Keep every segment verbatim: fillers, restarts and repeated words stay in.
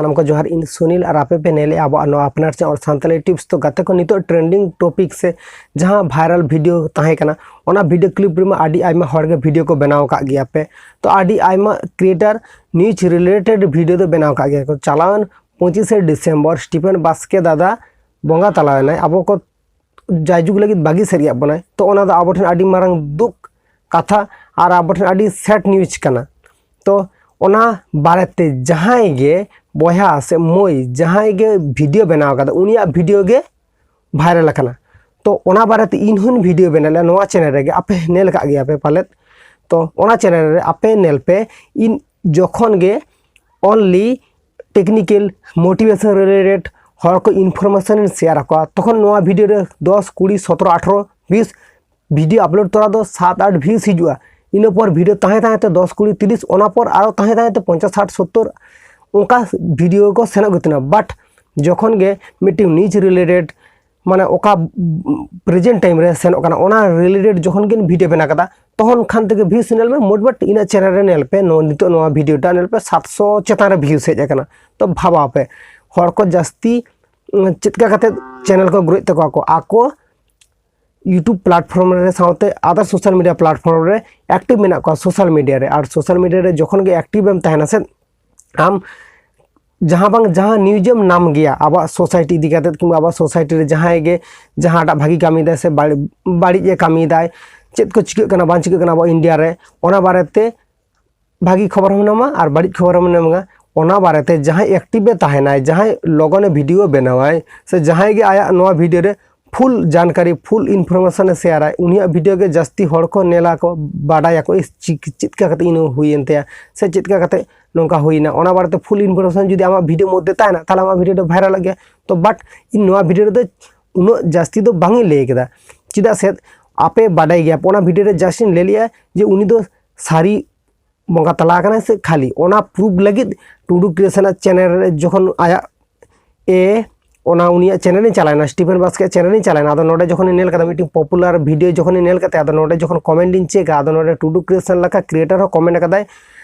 ᱥᱟᱱᱟᱢ ᱠᱚ ᱡᱚᱦᱟᱨ, ᱤᱧ ᱥᱩᱱᱤᱞ ᱟᱨ ᱟᱯᱮ ᱯᱮ ᱧᱮᱞᱮᱫᱼᱟ ᱟᱵᱚᱣᱟᱜ ᱱᱚᱣᱟ ᱟᱯᱱᱟᱨ ᱪᱮᱱᱮᱞ ᱥᱟᱱᱛᱟᱞᱤ ᱴᱤᱯᱥ᱾ ᱛᱚ ᱜᱟᱛᱮ ᱠᱚ, ᱱᱤᱛᱚᱜ ᱴᱨᱮᱱᱰᱤᱝ ᱴᱚᱯᱤᱠ ᱥᱮ ᱡᱟᱦᱟᱸ ᱵᱷᱟᱭᱨᱟᱞ ᱵᱷᱤᱰᱤᱭᱳ ᱛᱟᱦᱮᱸ ᱠᱟᱱᱟ, ᱚᱱᱟ ᱵᱷᱤᱰᱤᱭᱳ ᱠᱞᱤᱯ ᱨᱮᱢᱟ ᱟᱹᱰᱤ ᱟᱭᱢᱟ ᱦᱚᱲ ᱜᱮ ᱵᱷᱤᱰᱤᱭᱳ ᱠᱚ ᱵᱮᱱᱟᱣ ᱟᱠᱟᱫ ᱜᱮᱭᱟ ᱯᱮ᱾ ᱛᱚ ᱟᱹᱰᱤ ᱟᱭᱢᱟ ᱠᱨᱤᱭᱮᱴᱟᱨ ᱱᱤᱭᱩᱡᱽ ᱨᱤᱞᱮᱴᱮᱰ ᱵᱷᱤᱰᱤᱭᱳ ᱫᱚ ᱵᱮᱱᱟᱣ ᱟᱠᱟᱫ ᱜᱮᱭᱟ ᱠᱚ᱾ ᱪᱟᱞᱟᱣᱮᱱ ᱯᱚᱸᱪᱤᱥᱮ ᱰᱤᱥᱮᱢᱵᱚᱨ ᱥᱴᱤᱯᱷᱮᱱ ᱵᱟᱥᱠᱮ ᱫᱟᱫᱟ ᱵᱚᱸᱜᱟ ᱛᱟᱞᱟᱣᱮᱱᱟᱭ᱾ ᱟᱵᱚ ᱠᱚ ᱡᱟᱭᱡᱩᱜᱽ ᱞᱟᱹᱜᱤᱫ ᱵᱟᱹᱜᱤ ᱥᱟᱹᱨᱤᱭᱟᱜ ᱵᱚᱱᱟᱭ᱾ ᱛᱚ ᱚᱱᱟ ᱫᱚ ᱟᱵᱚ ᱴᱷᱮᱱ ᱟᱹᱰᱤ ᱢᱟᱨᱟᱝ ᱫᱩᱠ ᱠᱟᱛᱷᱟ ᱟᱨ ᱟᱵᱚ ᱴᱷᱮᱱ ᱟᱹᱰᱤ ᱥᱮᱰ ᱱᱤᱭᱩᱡᱽ ᱠᱟᱱᱟ᱾ ᱛᱚ ᱚᱱᱟ ᱵᱟᱨᱮᱛᱮ ᱡᱟᱦᱟᱸᱭ ᱜᱮ ᱵᱚᱭᱦᱟ ᱥᱮ ᱢᱟᱹᱭ ᱡᱟᱦᱟᱸᱭ ᱜᱮ ᱵᱷᱤᱰᱤᱭᱳ ᱵᱮᱱᱟᱣ ᱠᱟᱫᱟ, ᱩᱱᱤᱭᱟᱜ ᱵᱷᱤᱰᱤᱭᱳ ᱜᱮ ᱵᱷᱟᱭᱨᱟᱞ ᱟᱠᱟᱱᱟ᱾ ᱛᱚ ᱚᱱᱟ ᱵᱟᱨᱮᱛᱮ ᱤᱧ ᱦᱚᱸᱧ ᱵᱷᱤᱰᱤᱭᱳ ᱵᱮᱱᱟᱣ ᱞᱮᱫᱼᱟ ᱱᱚᱣᱟ ᱪᱮᱱᱮᱞ ᱨᱮᱜᱮ, ᱟᱯᱮ ᱧᱮᱞ ᱟᱠᱟᱫ ᱜᱮᱭᱟ ᱯᱮ ᱯᱟᱞᱮᱫ᱾ ᱛᱚ ᱚᱱᱟ ᱪᱮᱱᱮᱞ ᱨᱮ ᱟᱯᱮ ᱧᱮᱞ ᱯᱮ, ᱤᱧ ᱡᱚᱠᱷᱚᱱ ᱜᱮ only technical motivation related ᱦᱚᱲ ᱠᱚ ᱤᱱᱯᱷᱚᱨᱢᱮᱥᱚᱱ ᱤᱧ ᱥᱮᱭᱟᱨ ᱟᱠᱚᱣᱟ, ᱛᱚᱠᱷᱚᱱ ᱱᱚᱣᱟ ᱵᱷᱤᱰᱤᱭᱳ ᱨᱮ ᱫᱚᱥ, ᱠᱩᱲᱤ, ᱥᱚᱛᱨᱚ, ᱟᱴᱷᱨᱚ, ᱵᱤᱥ ᱵᱷᱤᱰᱤᱭᱳ ᱟᱯᱞᱳᱰ ᱛᱚᱨᱟ ᱫᱚ ᱥᱟᱛ ᱟᱴ ᱵᱷᱤᱭᱩᱡᱽ ᱦᱤᱡᱩᱜᱼᱟ᱾ ᱤᱱᱟᱹ ᱯᱚᱨ ᱵᱷᱤᱰᱤᱭᱳ ᱛᱟᱦᱮᱸ ᱛᱟᱦᱮᱸ ᱛᱮ ᱫᱚᱥ, ᱠᱩᱲᱤ, ᱛᱤᱨᱤᱥ, ᱚᱱᱟ ᱯᱚᱨ ᱟᱨᱚ ᱛᱟᱦᱮᱸ ᱛᱟᱦᱮᱸ ᱛᱮ ᱯᱚᱧᱪᱟᱥ, ᱥᱟᱴ, ᱥᱳᱛᱛᱳᱨ, ᱚᱱᱠᱟ ᱵᱷᱤᱰᱤᱭᱳ ᱠᱚ ᱥᱮᱱᱚᱜ ᱜᱮ ᱛᱟᱦᱮᱱᱟ᱾ ᱵᱟᱴ ᱡᱚᱠᱷᱚᱱ ᱜᱮ ᱢᱤᱫᱴᱮᱱ ᱱᱤᱭᱩᱡᱽ ᱨᱤᱞᱮᱴᱮᱰ, ᱢᱟᱱᱮ ᱚᱠᱟ ᱯᱨᱮᱡᱮᱱᱴ ᱴᱟᱭᱤᱢ ᱨᱮ ᱥᱮᱱᱚᱜ ᱠᱟᱱᱟ, ᱚᱱᱟ ᱨᱤᱞᱮᱴᱮᱰ ᱡᱚᱠᱷᱚᱱ ᱜᱮ ᱵᱷᱤᱰᱤᱭᱳ ᱵᱮᱱᱟᱣ ᱠᱟᱫᱟ, ᱛᱚᱠᱷᱚᱱ ᱠᱷᱟᱱ ᱛᱮᱜᱮ ᱵᱷᱤᱭᱩᱡᱽ ᱧᱮᱞ ᱢᱮ, ᱢᱳᱴᱢᱟᱴ ᱤᱧᱟᱹᱜ ᱪᱮᱱᱮᱞ ᱨᱮ ᱧᱮᱞ ᱯᱮ, ᱱᱚᱣᱟ ᱱᱤᱛᱚᱜ ᱱᱚᱣᱟ ᱵᱷᱤᱰᱤᱭᱳ ᱴᱟᱜ ᱧᱮᱞ ᱯᱮ, ᱥᱟᱛᱥᱚ ᱪᱮᱛᱟᱱ ᱨᱮ ᱵᱷᱤᱭᱩᱡᱽ ᱦᱮᱡ ᱟᱠᱟᱱᱟ᱾ ᱛᱚ ᱵᱷᱟᱵᱟᱣ ᱯᱮ, ᱦᱚᱲ ᱠᱚ ᱡᱟᱹᱥᱛᱤ, ᱩᱸ, ᱪᱮᱫ ᱞᱮᱠᱟ ᱠᱟᱛᱮ ᱪᱮᱱᱮᱞ ᱠᱚ ᱜᱨᱳᱭᱮᱫ ᱛᱟᱠᱚᱣᱟ ᱠᱚ, ᱟᱠᱚ YouTube platform ᱨᱮ ᱥᱟᱶᱛᱮ other social media platform ᱨᱮ ᱮᱠᱴᱤᱵᱷ ᱢᱮᱱᱟᱜ ᱠᱚᱣᱟ ᱥᱳᱥᱟᱞ ᱢᱤᱰᱤᱭᱟ ᱨᱮ᱾ ᱟᱨ ᱥᱳᱥᱟᱞ ᱢᱤᱰᱤᱭᱟ ᱨᱮ ᱡᱚᱠᱷᱚᱱ ᱜᱮ ᱮᱠᱴᱤᱵᱷ ᱮᱢ ᱛᱟᱦᱮᱱᱟ ᱥᱮ, ᱟᱢ ᱡᱟᱦᱟᱸ ᱵᱟᱝ ᱡᱟᱦᱟᱸ ᱱᱤᱭᱩᱡᱽ ᱮᱢ ᱧᱟᱢ ᱜᱮᱭᱟ ᱟᱵᱚᱣᱟᱜ ᱥᱳᱥᱟᱭᱴᱤ ᱤᱫᱤ ᱠᱟᱛᱮᱫ, ᱠᱤᱝᱵᱟ ᱟᱵᱚᱣᱟᱜ ᱥᱳᱥᱟᱭᱴᱤ ᱨᱮ ᱡᱟᱦᱟᱸᱭ ᱜᱮ ᱡᱟᱦᱟᱸᱴᱟᱜ ᱵᱷᱟᱹᱜᱤ ᱠᱟᱹᱢᱤᱭᱮᱫᱟᱭ ᱥᱮ ᱵᱟᱹᱲᱤ-, ᱵᱟᱹᱲᱤᱡ ᱮ ᱠᱟᱹᱢᱤᱭᱮᱫᱟᱭ, ᱪᱮᱫ ᱠᱚ ᱪᱤᱠᱟᱹᱜ ᱠᱟᱱᱟ ᱵᱟᱝ ᱪᱤᱠᱟᱹᱜ ᱠᱟᱱᱟ ᱟᱵᱚᱣᱟᱜ ᱤᱱᱰᱤᱭᱟ ᱨᱮ, ᱚᱱᱟ ᱵᱟᱨᱮᱛᱮ ᱵᱷᱟᱹᱜᱤ ᱠᱷᱚᱵᱚᱨ ᱦᱚᱸᱢ ᱧᱟᱢᱟ ᱟᱨ ᱵᱟᱹᱲᱤᱡ ᱠᱷᱚᱵᱚᱨ ᱦᱚᱸᱢ ᱧᱟᱢᱟ᱾ ᱚᱱᱟ ᱵᱟᱨᱮᱛᱮ ᱡᱟᱦᱟᱸᱭ ᱮᱠᱴᱤᱵᱷ ᱮ ᱛᱟᱦᱮᱱᱟᱭ, ᱡᱟᱦᱟᱸᱭ ᱞᱚᱜᱚᱱᱮ ᱵᱷᱤᱰᱤᱭᱳ ᱵᱮᱱᱟᱣᱟᱭ, ᱥᱮ ᱡᱟᱦᱟᱸᱭ ᱜᱮ ᱟᱭᱟᱜ ᱱᱚᱣᱟ ᱵᱷᱤᱰᱤᱭᱳ ᱨᱮ ᱯᱷᱩᱞ ᱡᱟᱱᱠᱟᱨᱤ, ᱯᱷᱩᱞ ᱤᱱᱯᱷᱚᱨᱢᱮᱥᱚᱱ ᱮ ᱥᱮᱭᱟᱨᱟᱭ, ᱩᱱᱤᱭᱟᱜ ᱵᱷᱤᱰᱤᱭᱳ ᱜᱮ ᱡᱟᱹᱥᱛᱤ ᱦᱚᱲ ᱠᱚ ᱧᱮᱞᱟ ᱠᱚ, ᱵᱟᱰᱟᱭᱟᱠᱚ, ᱤᱥ, ᱪᱤᱠ-, ᱪᱮᱫ ᱞᱮᱠᱟ ᱠᱟᱛᱮ ᱤᱧ ᱦᱩᱭᱮᱱ ᱛᱟᱭᱟ ᱥᱮ ᱪᱮᱫ ᱞᱮᱠᱟ ᱠᱟᱛᱮ ᱱᱚᱝᱠᱟ ᱦᱩᱭᱱᱟ᱾ ᱚᱱᱟ ᱵᱟᱨᱮᱛᱮ ᱯᱷᱩᱞ ᱤᱱᱯᱷᱚᱨᱢᱮᱥᱚᱱ ᱡᱩᱫᱤ ᱟᱢᱟᱜ ᱵᱷᱤᱰᱤᱭᱳ ᱢᱚᱫᱽᱫᱷᱮ ᱛᱟᱦᱮᱱᱟ, ᱛᱟᱦᱚᱞᱮ ᱟᱢᱟᱜ ᱵᱷᱤᱰᱤᱭᱳ ᱫᱚ ᱵᱷᱟᱭᱨᱟᱞᱚᱜ ᱜᱮᱭᱟ᱾ ᱛᱚ ᱵᱟᱴ ᱤᱧ ᱱᱚᱣᱟ ᱵᱷᱤᱰᱤᱭᱳ ᱨᱮᱫᱚ ᱩᱱᱟᱹᱜ ᱡᱟᱹᱥᱛᱤ ᱫᱚ ᱵᱟᱝ ᱤᱧ ᱞᱟᱹᱭ ᱠᱮᱫᱟ, ᱪᱮᱫᱟᱜ ᱥᱮ ᱟᱯᱮ ᱵᱟᱰᱟᱭ ᱜᱮᱭᱟ ᱯᱮ, ᱚᱱᱟ ᱵᱷᱤᱰᱤᱭᱳ ᱨᱮ ᱡᱟᱥᱴ ᱤᱧ ᱞᱟᱹᱭ ᱞᱮᱜᱼᱟ ᱡᱮ ᱩᱱᱤ ᱫᱚ ᱥᱟᱹᱨᱤ ᱵᱚᱸᱜᱟ ᱛᱟᱞᱟ ᱟᱠᱟᱱᱟᱭ ᱥᱮ ᱠᱷᱟᱹᱞᱤ, ᱚᱱᱟ ᱯᱨᱩᱯᱷ ᱞᱟᱹᱜᱤᱫ ᱴᱩᱰᱩ ᱠᱨᱤᱭᱮᱥᱚᱱ ᱟᱜ ᱪᱮᱱᱮᱞ ᱨᱮ ᱡᱚᱠᱷᱚᱱ ᱟᱭᱟᱜ ᱮ, ᱚᱱᱟ ᱩᱱᱤᱭᱟᱜ ᱪᱮᱱᱮᱞ ᱤᱧ ᱪᱟᱞᱟᱣᱮᱱᱟ, ᱥᱴᱤᱯᱷᱮᱱ ᱵᱟᱥᱠᱮᱭᱟᱜ ᱪᱮᱱᱮᱞ ᱤᱧ ᱪᱟᱞᱟᱣᱮᱱᱟ᱾ ᱟᱫᱚ ᱱᱚᱰᱮ ᱡᱚᱠᱷᱚᱱ ᱤᱧ ᱧᱮᱞ ᱠᱮᱫᱟ ᱢᱤᱫᱴᱮᱱ ᱯᱚᱯᱩᱞᱟᱨ ᱵᱷᱤᱰᱤᱭᱳ ᱡᱚᱠᱷᱚᱱ ᱤᱧ ᱧᱮᱞ ᱠᱮᱫᱟ, ᱟᱫᱚ ᱱᱚᱰᱮ ᱡᱚᱠᱷᱚᱱ ᱠᱚᱢᱮᱱᱴ ᱤᱧ ᱪᱮᱠᱟ, ᱟᱫᱚ ᱱᱚᱰᱮ ᱴᱩᱰᱩ ᱠᱨᱤᱭᱮᱥᱚᱱ ᱞᱮᱠᱟ ᱠᱨᱤᱭᱮᱴᱟᱨ ᱦᱚᱸ ᱠᱚᱢᱮᱱᱴ ᱟᱠᱟᱫᱟᱭ,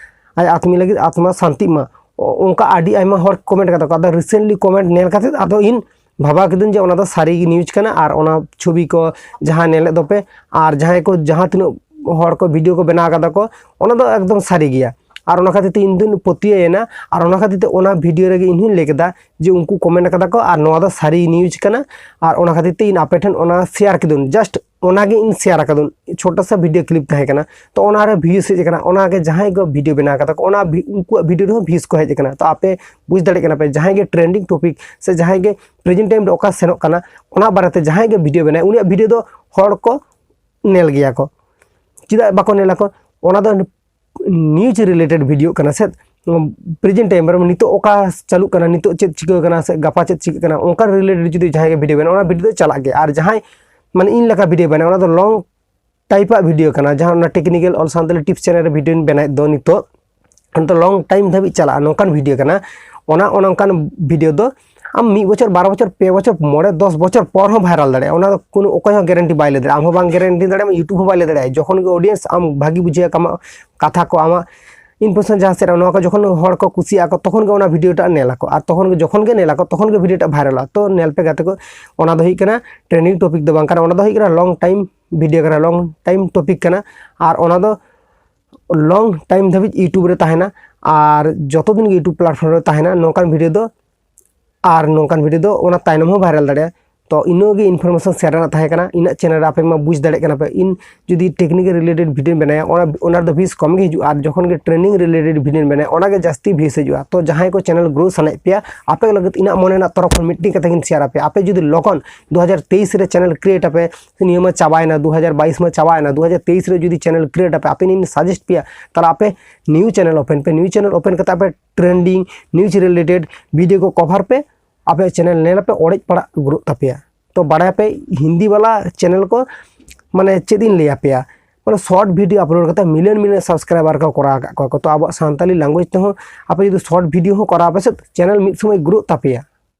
"ᱟᱡ ᱟᱛᱢᱤ ᱞᱟᱹᱜᱤᱫ ᱟᱛᱢᱟ ᱥᱟᱱᱛᱤᱜ ᱢᱟ", ᱚᱱᱠᱟ ᱟᱹᱰᱤ ᱟᱭᱢᱟ ᱦᱚᱲ ᱠᱚᱢᱮᱱᱴ ᱠᱟᱫᱟ ᱠᱚ᱾ ᱟᱫᱚ ᱨᱤᱥᱮᱱᱴᱞᱤ ᱠᱚᱢᱮᱱᱴ ᱧᱮᱞ ᱠᱟᱛᱮ ᱟᱫᱚ ᱤᱧ ᱵᱷᱟᱵᱟᱣ ᱠᱤᱫᱟᱹᱧ ᱡᱮ ᱚᱱᱟ ᱫᱚ ᱥᱟᱹᱨᱤ ᱜᱮ ᱱᱤᱭᱩᱡᱽ ᱠᱟᱱᱟ, ᱟᱨ ᱚᱱᱟ ᱪᱷᱚᱵᱤ ᱠᱚ ᱡᱟᱦᱟᱸ ᱧᱮᱞᱮᱫ ᱫᱚᱯᱮ, ᱟᱨ ᱡᱟᱦᱟᱸᱭ ᱠᱚ, ᱡᱟᱦᱟᱸ ᱛᱤᱱᱟᱹᱜ ᱦᱚᱲ ᱠᱚ ᱵᱷᱤᱰᱤᱭᱳ ᱠᱚ ᱵᱮᱱᱟᱣ ᱠᱟᱫᱟ ᱠᱚ, ᱚᱱᱟ ᱫᱚ ᱮᱠᱫᱚᱢ ᱥᱟᱹᱨᱤ ᱜᱮᱭᱟ᱾ ᱟᱨ ᱚᱱᱟ ᱠᱷᱟᱹᱛᱤᱨ ᱛᱮ ᱤᱧ ᱫᱚᱧ ᱯᱟᱹᱛᱭᱟᱹᱣ ᱮᱱᱟ, ᱟᱨ ᱚᱱᱟ ᱠᱷᱟᱹᱛᱤᱨ ᱛᱮ ᱚᱱᱟ ᱵᱷᱤᱰᱤᱭᱳ ᱨᱮᱜᱮ ᱤᱧ ᱦᱚᱧ ᱞᱟᱹᱭ ᱠᱮᱫᱟ ᱡᱮ ᱩᱱᱠᱩ ᱠᱚᱢᱮᱱᱴ ᱠᱟᱫᱟ ᱠᱚ ᱟᱨ ᱱᱚᱣᱟ ᱫᱚ ᱥᱟᱹᱨᱤ ᱱᱤᱭᱩᱡᱽ ᱠᱟᱱᱟ᱾ ᱟᱨ ᱚᱱᱟ ᱠᱷᱟᱹᱛᱤᱨ ᱛᱮ ᱤᱧ ᱟᱯᱮ ᱴᱷᱮᱱ ᱚᱱᱟ ᱥᱮᱭᱟᱨ ᱠᱤᱫᱟᱹᱧ, ᱡᱟᱥᱴ ᱚᱱᱟᱜᱮ ᱤᱧ ᱥᱮᱭᱟᱨ ᱟᱠᱟᱫᱟᱹᱧ, ᱪᱷᱳᱴᱟ ᱥᱟ ᱵᱷᱤᱰᱤᱭᱳ ᱠᱞᱤᱯ ᱛᱟᱦᱮᱸ ᱠᱟᱱᱟ᱾ ᱛᱚ ᱚᱱᱟᱨᱮ ᱵᱷᱤᱭᱩᱥ ᱦᱮᱡ ᱟᱠᱟᱱᱟ, ᱚᱱᱟᱜᱮ ᱡᱟᱦᱟᱸᱭ ᱠᱚ ᱵᱷᱤᱰᱤᱭᱳ ᱵᱮᱱᱟᱣ ᱠᱟᱫᱟ ᱠᱚ, ᱚᱱᱟ ᱵᱷᱤ-, ᱩᱱᱠᱩᱣᱟᱜ ᱵᱷᱤᱰᱤᱭᱳ ᱨᱮᱦᱚᱸ ᱵᱷᱤᱭᱩᱥ ᱠᱚ ᱦᱮᱡ ᱟᱠᱟᱱᱟ᱾ ᱛᱚ ᱟᱯᱮ ᱵᱩᱡᱽ ᱫᱟᱲᱮᱭᱟᱜ ᱠᱟᱱᱟ ᱯᱮ, ᱡᱟᱦᱟᱸᱭ ᱜᱮ ᱴᱨᱮᱱᱰᱤᱝ ᱴᱚᱯᱤᱠ ᱥᱮ ᱡᱟᱦᱟᱸᱭ ᱜᱮ ᱯᱨᱮᱡᱮᱱᱴ ᱴᱟᱭᱤᱢ ᱨᱮ ᱚᱠᱟ ᱥᱮᱱᱚᱜ ᱠᱟᱱᱟ, ᱚᱱᱟ ᱵᱟᱨᱮᱛᱮ ᱡᱟᱦᱟᱸᱭ ᱜᱮ ᱵᱷᱤᱰᱤᱭᱳ ᱵᱮᱱᱟᱭ, ᱩᱱᱤᱭᱟᱜ ᱵᱷᱤᱰᱤᱭᱳ ᱫᱚ ᱦᱚᱲ ᱠᱚ ᱧᱮᱞ ᱜᱮᱭᱟ ᱠᱚ᱾ ᱪᱮᱫᱟᱜ ᱵᱟᱠᱚ ᱧᱮᱞᱟ ᱠᱚ? ᱚᱱᱟ ᱫᱚ ᱱᱤᱭᱩᱡᱽ ᱨᱤᱞᱮᱴᱮᱰ ᱵᱷᱤᱰᱤᱭᱳ ᱠᱟᱱᱟ ᱥᱮ, ᱯᱨᱮᱡᱮᱱᱴ ᱴᱟᱭᱤᱢ ᱨᱮ ᱱᱤᱛᱚᱜ ᱚᱠᱟ ᱪᱟᱹᱞᱩᱜ ᱠᱟᱱᱟ, ᱱᱤᱛᱚᱜ ᱪᱮᱫ ᱪᱤᱠᱟᱹ ᱠᱟᱱᱟ ᱥᱮ ᱜᱟᱯᱟ ᱪᱮᱫ ᱪᱤᱠᱟᱹᱜ ᱠᱟᱱᱟ, ᱚᱱᱠᱟ ᱨᱤᱞᱮᱴᱮᱰ ᱡᱩᱫᱤ ᱡᱟᱦᱟᱸᱭ ᱜᱮ ᱵᱷᱤᱰᱤᱭᱳ ᱵᱮᱱᱟᱣᱟ, ᱚᱱᱟ ᱵᱷᱤᱰᱤᱭᱳ ᱫᱚ ᱪᱟᱞᱟᱜ ᱜᱮᱭᱟ᱾ ᱟᱨ ᱡᱟᱦᱟᱸᱭ ᱢᱟᱱᱮ ᱤᱧ ᱞᱮᱠᱟ ᱵᱷᱤᱰᱤᱭᱳ ᱵᱮᱱᱟᱣᱟ, ᱚᱱᱟ ᱫᱚ ᱞᱚᱝ ᱴᱟᱭᱤᱯ ᱟᱜ ᱵᱷᱤᱰᱤᱭᱳ ᱠᱟᱱᱟ, ᱡᱟᱦᱟᱸ ᱚᱱᱟ ᱴᱮᱠᱱᱤᱠᱮᱞ ᱚᱞ ᱥᱟᱱᱛᱟᱲᱤ ᱴᱤᱯᱥ ᱪᱮᱱᱮᱞ ᱨᱮ ᱵᱷᱤᱰᱤᱭᱳᱧ ᱵᱮᱱᱟᱣᱮᱫ ᱫᱚ ᱱᱤᱛᱚᱜ, ᱚᱱᱟ ᱫᱚ ᱞᱚᱝ ᱴᱟᱭᱤᱢ ᱫᱷᱟᱹᱵᱤᱡ ᱪᱟᱞᱟᱜᱼᱟ, ᱱᱚᱝᱠᱟᱱ ᱵᱷᱤᱰᱤᱭᱳ ᱠᱟᱱᱟ᱾ ᱚᱱᱟ, ᱚᱱᱟ ᱚᱱᱠᱟᱱ ᱵᱷᱤᱰᱤᱭᱳ ᱫᱚ ᱟᱢ ᱢᱤᱫ ᱵᱚᱪᱷᱚᱨ, ᱵᱟᱨ ᱵᱚᱪᱷᱚᱨ, ᱯᱮ ᱵᱚᱪᱷᱚᱨ, ᱢᱚᱬᱮ, ᱫᱚᱥ ᱵᱚᱪᱷᱚᱨ ᱯᱚᱨ ᱦᱚᱸ ᱵᱷᱟᱭᱨᱟᱞ ᱫᱟᱲᱮᱭᱟᱜᱼᱟ᱾ ᱚᱱᱟ ᱫᱚ ᱠᱳᱱᱳ ᱚᱠᱚᱭ ᱦᱚᱸ ᱜᱮᱨᱮᱱᱴᱤ ᱵᱟᱭ ᱞᱟᱹᱭ ᱫᱟᱲᱮᱭᱟᱜᱼᱟ, ᱟᱢ ᱦᱚᱸ ᱵᱟᱝ ᱜᱮᱨᱮᱱᱴᱤ ᱫᱟᱲᱮᱭᱟᱜᱼᱟ, YouTube ᱦᱚᱸ ᱵᱟᱭ ᱞᱟᱹᱭ ᱫᱟᱲᱮᱭᱟᱜᱼᱟ᱾ ᱡᱚᱠᱷᱚᱱ ᱜᱮ ᱚᱰᱤᱭᱮᱱᱥ ᱟᱢ ᱵᱷᱟᱹᱜᱤ ᱵᱩᱡᱷᱟᱹᱣ ᱠᱟᱢᱟ ᱠᱟᱛᱷᱟ ᱠᱚ, ᱟᱢᱟᱜ ᱤᱱᱯᱨᱮᱥᱚᱱ ᱡᱟᱦᱟᱸ ᱥᱮᱫ ᱨᱮ, ᱱᱚᱣᱟ ᱠᱚ ᱡᱚᱠᱷᱚᱱ ᱦᱚᱲ ᱠᱚ ᱠᱩᱥᱤᱭᱟᱜᱼᱟ ᱠᱚ, ᱛᱚᱠᱷᱚᱱ ᱜᱮ ᱚᱱᱟ ᱵᱷᱤᱰᱤᱭᱳ ᱴᱟᱜ ᱧᱮᱞ ᱟᱠᱚ, ᱟᱨ ᱛᱚᱠᱷᱚᱱ ᱜᱮ, ᱡᱚᱠᱷᱚᱱ ᱜᱮ ᱧᱮᱞ ᱟᱠᱚ, ᱛᱚᱠᱷᱚᱱ ᱜᱮ ᱵᱷᱤᱰᱤᱭᱳ ᱴᱟᱜ ᱵᱷᱟᱭᱨᱟᱞᱚᱜᱼᱟ᱾ ᱛᱚ ᱧᱮᱞ ᱯᱮ ᱜᱟᱛᱮ ᱠᱚ, ᱚᱱᱟ ᱫᱚ ᱦᱩᱭᱩᱜ ᱠᱟᱱᱟ ᱴᱨᱮᱱᱰᱤᱝ ᱴᱚᱯᱤᱠ ᱫᱚ ᱵᱟᱝ ᱠᱟᱱᱟ, ᱚᱱᱟ ᱫᱚ ᱦᱩᱭᱩᱜ ᱠᱟᱱᱟ ᱞᱚᱝ ᱴᱟᱭᱤᱢ ᱵᱷᱤᱰᱤᱭᱳ ᱠᱟᱱᱟ, ᱞᱚᱝ ᱴᱟᱭᱤᱢ ᱴᱚᱯᱤᱠ ᱠᱟᱱᱟ᱾ ᱟᱨ ᱚᱱᱟ ᱫᱚ ᱞᱚᱝ ᱴᱟᱭᱤᱢ ᱫᱷᱟᱹᱵᱤᱡ YouTube ᱨᱮ ᱛᱟᱦᱮᱱᱟ, ᱟᱨ ᱡᱚᱛᱚ ᱫᱤᱱ ᱜᱮ YouTube ᱯᱞᱟᱴᱯᱷᱚᱨᱢ ᱨᱮ ᱛᱟᱦᱮᱱᱟ ᱱᱚᱝᱠᱟᱱ ᱵᱷᱤᱰᱤᱭᱳ ᱫᱚ, ᱟᱨ ᱱᱚᱝᱠᱟᱱ ᱵᱷᱤᱰᱤᱭᱳ ᱫᱚ ᱚᱱᱟ ᱛᱟᱭᱱᱚᱢ ᱦᱚᱸ ᱵᱷᱟᱭᱨᱟᱞ ᱫᱟᱲᱮᱭᱟᱜᱼᱟ᱾ ᱛᱚ ᱤᱱᱟᱹᱜ ᱜᱮ ᱤᱱᱯᱷᱚᱨᱢᱮᱥᱚᱱ ᱥᱮᱭᱟᱨ ᱨᱮᱱᱟᱜ ᱛᱟᱦᱮᱸ ᱠᱟᱱᱟ᱾ ᱤᱧᱟᱹᱜ ᱪᱮᱱᱮᱞ ᱨᱮ ᱟᱯᱮ ᱢᱟ ᱵᱩᱡᱽ ᱫᱟᱲᱮᱭᱟᱜ ᱠᱟᱱᱟ ᱯᱮ, ᱤᱧ ᱡᱩᱫᱤ ᱴᱮᱠᱱᱤᱠᱮᱞ ᱨᱤᱞᱮᱴᱮᱰ ᱵᱷᱤᱰᱤᱭᱳᱧ ᱵᱮᱱᱟᱣᱟ, ᱚᱱᱟ, ᱚᱱᱟ ᱨᱮᱫᱚ ᱵᱷᱤᱭᱩᱥ ᱠᱚᱢ ᱜᱮ ᱦᱤᱡᱩᱜᱼᱟ, ᱟᱨ ᱡᱚᱠᱷᱚᱱ ᱜᱮ ᱴᱨᱮᱱᱤᱝ ᱨᱤᱞᱮᱴᱮᱰ ᱵᱷᱤᱰᱤᱭᱳᱧ ᱵᱮᱱᱟᱣᱟ, ᱚᱱᱟ ᱜᱮ ᱡᱟᱹᱥᱛᱤ ᱵᱷᱤᱭᱩᱥ ᱦᱤᱡᱩᱜᱼᱟ᱾ ᱛᱚ ᱡᱟᱦᱟᱸᱭ ᱠᱚ ᱪᱮᱱᱮᱞ ᱜᱨᱳ ᱥᱟᱱᱟᱭᱮᱫ ᱯᱮᱭᱟ, ᱟᱯᱮ ᱞᱟᱹᱜᱤᱫ ᱤᱧᱟᱹᱜ ᱢᱚᱱᱮ ᱨᱮᱱᱟᱜ ᱛᱚᱨᱚᱯ ᱠᱷᱚᱱ ᱢᱤᱫᱴᱮᱱ ᱠᱟᱛᱷᱟ ᱜᱤᱧ ᱥᱮᱭᱟᱨ ᱟᱯᱮᱭᱟ, ᱟᱯᱮ ᱡᱩᱫᱤ ᱞᱚᱜᱚᱱ ᱫᱩ ᱦᱟᱡᱟᱨ ᱛᱮᱭᱤᱥ ᱨᱮ ᱪᱮᱱᱮᱞ ᱠᱨᱤᱭᱮᱴ ᱟᱯᱮ, ᱱᱤᱭᱟᱹ ᱢᱟ ᱪᱟᱵᱟᱭᱮᱱᱟ, ᱫᱩ ᱦᱟᱡᱟᱨ ᱵᱟᱭᱤᱥ ᱢᱟ ᱪᱟᱵᱟᱭᱮᱱᱟ, ᱫᱩ ᱦᱟᱡᱟᱨ ᱛᱮᱭᱤᱥ ᱨᱮ ᱡᱩᱫᱤ ᱪᱮᱱᱮᱞ ᱠᱨᱤᱭᱮᱴ ᱟᱯᱮ, ᱟᱯᱮ ᱤᱧ ᱥᱟᱡᱮᱥᱴ ᱯᱮᱭᱟ, ᱛᱟᱦᱚᱞᱮ ᱟᱯᱮ ᱱᱤᱭᱩ ᱪᱮᱱᱮᱞ ᱳᱯᱮᱱ ᱯᱮ, ᱱᱤᱭᱩ ᱪᱮᱱᱮᱞ ᱳᱯᱮᱱ ᱠᱟᱛᱮ ᱟᱯᱮ ᱴᱨᱮᱱᱰᱤᱝ ᱱᱤᱭᱩᱡᱽ ᱨᱤᱞᱮᱴᱮᱰ ᱵᱷᱤᱰᱤᱭᱳ ᱠᱚ ᱠᱚᱵᱷᱟᱨ ᱯᱮ, ᱟᱯᱮ ᱪᱮᱱᱮᱞ ᱧᱮᱞ ᱟᱯᱮ, ᱚᱲᱮᱡ ᱯᱟᱲᱟᱜ ᱜᱨᱳᱜ ᱛᱟᱯᱮᱭᱟ᱾ ᱛᱚ ᱵᱟᱲᱟᱭ ᱯᱮ, ᱦᱤᱱᱫᱤ ᱵᱟᱞᱟ ᱪᱮᱱᱮᱞ ᱠᱚ, ᱢᱟᱱᱮ ᱪᱮᱫ ᱤᱧ ᱞᱟᱹᱭ ᱟᱯᱮᱭᱟ, ᱢᱟᱱᱮ ᱥᱚᱨᱴ ᱵᱷᱤᱰᱤᱭᱳ ᱟᱯᱞᱳᱰ ᱠᱟᱛᱮ ᱢᱤᱞᱤᱭᱚᱱ ᱢᱤᱞᱤᱭᱚᱱ ᱥᱟᱵᱥᱠᱨᱟᱭᱵᱟᱨ ᱠᱚ ᱠᱚᱨᱟᱣ ᱟᱠᱟᱫ ᱠᱚᱣᱟ ᱠᱚ᱾ ᱛᱚ ᱟᱵᱚᱣᱟᱜ ᱥᱟᱱᱛᱟᱞᱤ ᱞᱮᱝᱜᱩᱭᱮᱡᱽ ᱛᱮᱦᱚᱸ ᱟᱯᱮ ᱡᱩᱫᱤ ᱥᱚᱨᱴ ᱵᱷᱤᱰᱤᱭᱳ ᱦᱚᱸ ᱠᱚᱨᱟᱣ ᱯᱮ ᱥᱮ, ᱪᱮᱱᱮᱞ ᱢᱤᱫ ᱥᱚᱢᱚᱭ ᱜᱨᱳᱜ ᱛᱟᱯᱮᱭᱟ᱾